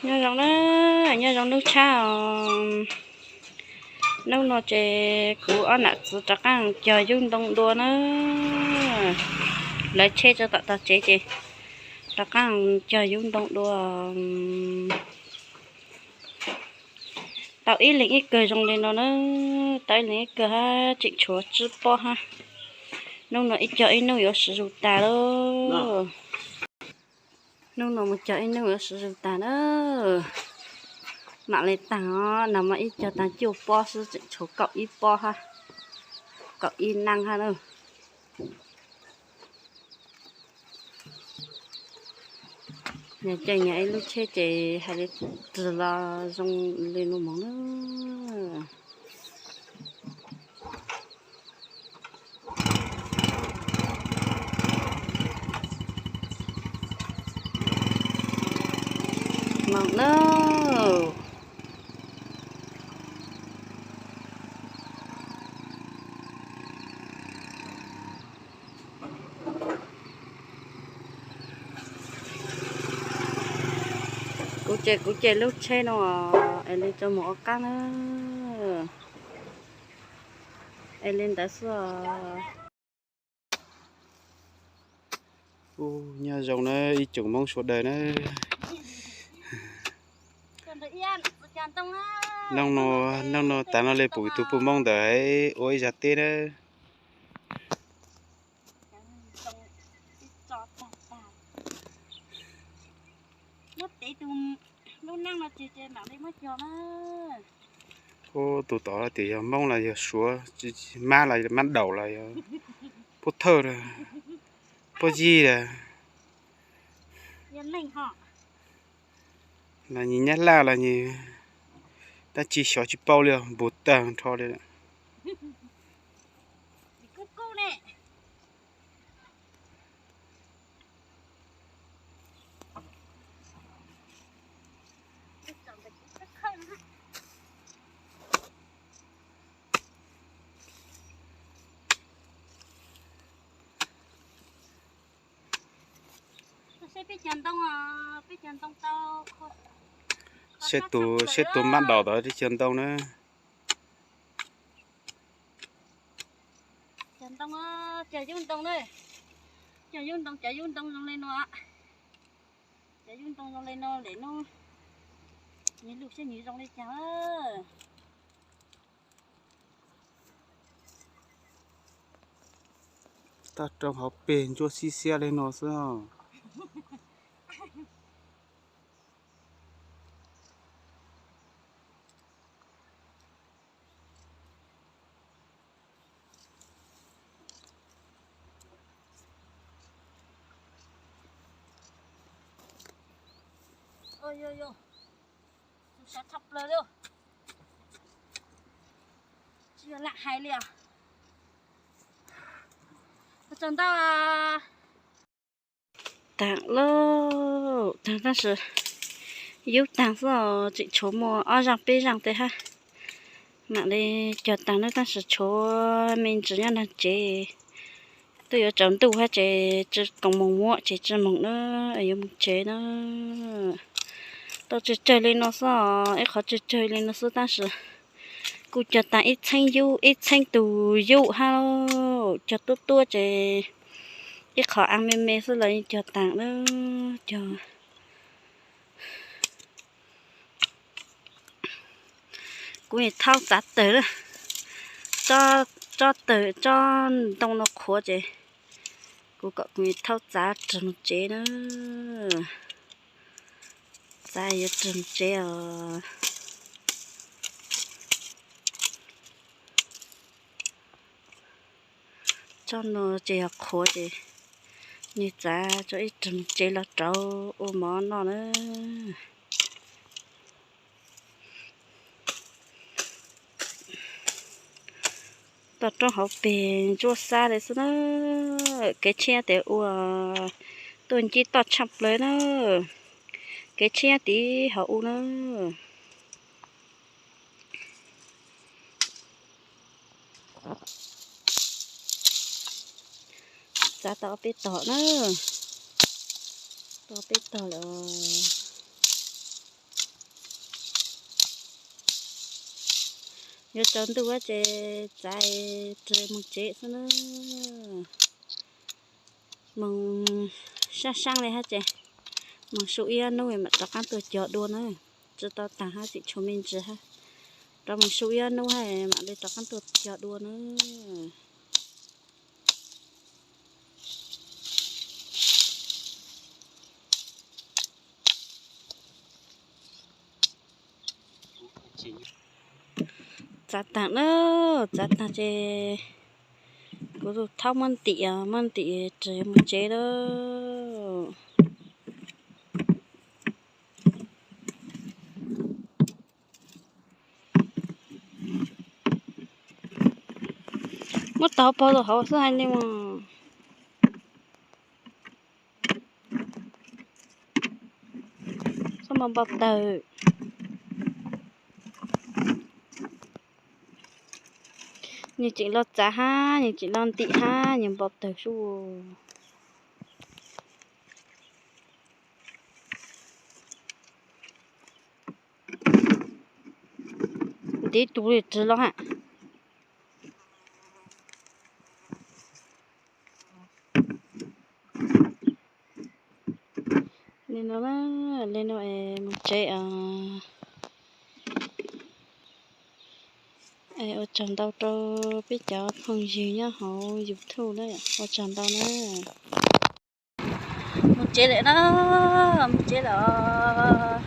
Nyob zoo na, nyob zoo hnub tshab os. Hnub no ces kuv ob nam txiv rov qab cog yub ntoo dua na. Lawv tsheb tso tom tog tsev ces rov qab cog yub ntoo dua. Tau ib leeg ib kawg zoo li no na, tau ib leeg ib kawg hab tseem tshuav tsib pob hab. Hnub no ib cog ib hnub yuav siv zus tas lauj. Hnub no mus cog ib hnub yuav siv zus tas na. Mam li taag os, nag hmo ib cog taag cuaj pob xwb, tseem tshuav kaum ib pob hab, kaum ib neej hab na. Nyob ces nyob ib lub tsheb ces hais li ntawd los zoo li no moog na. Moog na. Kuv ces kuv ces lub tsheb no es li tso mus ua qaab na. Es li ntawd xwb os. Nyob zoo na ib tsoom Moob sawv daws na. Hnub no, hnub no tas no li pum tug puj Moob ntawd ua ib zag teb na. Ub, tus tod tias yog Moob los yog Suav, Mab los Mab Daum los yog Pub Thawj, Pub Yig los, los nyias Nyab Laj los nyias dab tsi xyov tsis paub li os, npus tag nrho li. Saib tus, saib tus Mab Daum tod cog ntoo na. Cog ntoo, cog yub ntoo na. Cog yub ntoo, cov yub ntoo zoo li no. Cov yub ntoo zoo li no lawm no, nws lub siab nws zoo li cas. Toj roob hauv pes ntsuab xib xiab li no xwb. Yog, yog, sov tshaj plaws li. Tsis yog lam hais li os. Tsaus ntau. Taag lauj, taag tab sis yub taag xwb os, tseem tshuav muaj ob zaaj peb zaaj tej hab. Mam li cog taag na, tab sis tshuav me ntsis nyob nraag tsev. Twb yuav tsaus ntuj hab ces tsis koom moog muab ces tsis moog na, yuav moog tsev na. Tau tsawg tsawg li no xwb os, ib qhov tsawg tsawg li no xwb tab sis kuj cog taag ib txheeb yub, ib txheeb tug yub hab, cog tuab tuab ces ib qhov aav me me xwb los yeej cog taag na. Cog, kuv thaub txav tawg, tsob tawg, tsob ntoo no qhuav ces kuv kom kuv thaub txav rwg moog tsev na. Txav yuav rwg moog tsev os. Tsob no ces yog qhuav ces nwg txav tso ib rwg moog tsev los rauv ua mov noj na. Toj roob hauv pes ntsuab xab li xwb na. Kev tshiab tes ua tuaj ncig toj tshaj plaws na. Kev tshiab tiv hauv ua na. Txav tau peb tog na. Tau peb tog lawm. Yuav tsaus ntuj ces txav ris mus tsev xwb na. Moos sab sab li hab ces moos su ib ob hnub mam rov qaab tuaj cog dua na. Tsi tau taag hab tseem tshuav me ntsis hab. Rov moos su ib ob hnub hab mam li rov qaab tuaj cog dua na. Txav taag na, txav taag ces kuv thaub muab ntim, muab ntim ris mus tsev lawm. Muab tog pog lug hauv xwb hais li mas. Txhob npau npau taws. Nws tseem los txav hab nws tseem los ntim hab nws npau taws sub. Ntiv tus li ris los hab. Li no, li no es mus tsev os. Es ua tsaug ntau rau peb cov phooj ywg nyob hauv YouTube na, ua tsaug ntau na. Mus tsev lawm na, mus tsev lawm os.